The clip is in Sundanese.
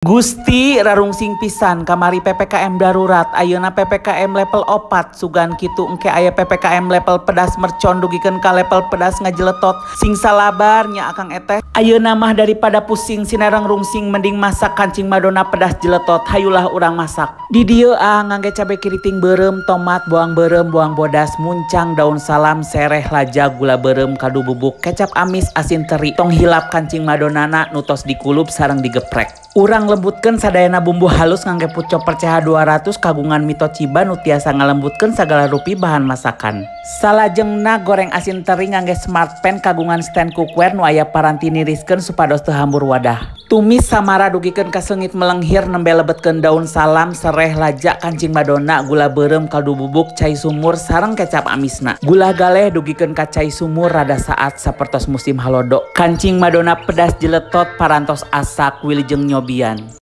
Gusti rarungsing pisan kamari PPKM darurat, ayeuna PPKM level 4. Sugan kitu engke aya PPKM level pedas mercon dugikeun ka level pedas ngajeletot. Sing salabar nya Akang Eteh. Ayeuna mah daripada pusing sinereng rungsing, mending masak kancing madona pedas jeletot. Hayulah urang masak. Di dieu ah ngangge cabe keriting beureum, tomat, bawang beureum, bawang bodas, muncang, daun salam, sereh, laja, gula beureum, kaldu bubuk, kecap amis, asin teri. Tong hilap kancing madonana nu tos dikulub sareng digeprek. Urang lembutkeun sadayana bumbu halus ngangge food chopper CH200 kagungan Mitochiba nu tiasa ngalembutkeun sagala rupi bahan masakan. Salajengna goreng asin teri ngangge smart pan kagungan stand cookware nu aya paranti niriskeun supados teu hambur wadah. Tumis samara dugikeun ka seungit melenghir, nembe lebetkeun daun salam, sereh, laja, kancing madona, gula beureum, kaldu bubuk, cai sumur sareng kecap amisna. Gula galeh dugikeun ka cai sumur rada saat sapertos musim halodo. Kancing madona pedas jeletot parantos asak, wilujeng nyobian.